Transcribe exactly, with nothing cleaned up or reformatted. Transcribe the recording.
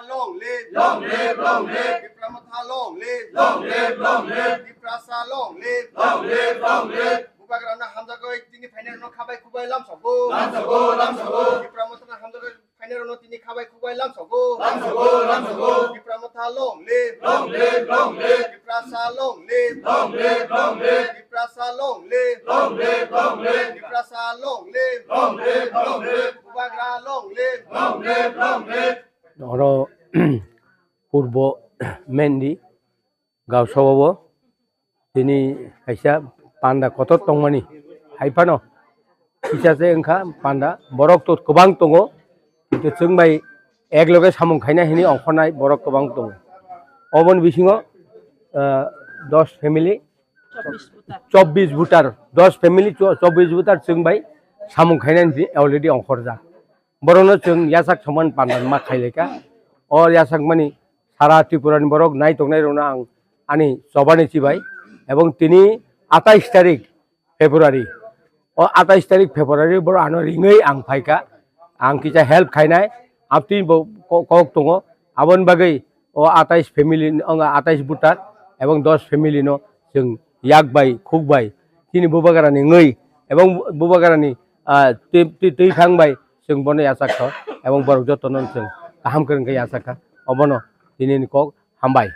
Long live! Long live, long live! Tipra Motha long live! Long live, long live! Tiprasa long live! Long live, long live! Bubagrano hamjagwi tini phainairokno khabai khubai lamsogo. Lamsogo, lamsogo! Tipra Mothano hamjagwi phainairokno tini khabai khubai lamsogo. Lamsogo, lamsogo! Tipra Motha long live! Long live, long live! Tiprasa long live! Long live, long live! Tiprasa long live! Long live, long live! Tiprasa long live! Long live, long live! Bubagra long live! Long live, long live! Oro purbo mendi gausao tini kaisa panda kotor tongmani hai phano kisa se wngkha panda borok to kwbang tongo, kintu chwng bai ek loge samung khaina hini ongkhornai borok kwbang tongo. Oboni bisingo, ah, dos family, chobbish voter, dos family, cho-, chobbish voter chwng bai samung khaina hini already ongkhorjak. Borokno chwng yachak soman panda ma khailai kha. O yachak mani sara Tripura ni borok nai tongnai rokno ang ani chobani chibai, ebong tini atais tarik February, o atais tarik February borok ano ringwi ang phaikha, ang kisa help khainai, abtwi bo ko-, kok tongo, aboni bagwi o atais family, o atais voter ebong dos family no chwng yak bai, khuk bai, chini bubagrani wngwi ebong bubagrani, ah, twi, twi, twi thang bai chwng bono yachak kha, ebong borok jotono chwng kaham kwrwng khe yachak kha, obono tini ni kok hambai.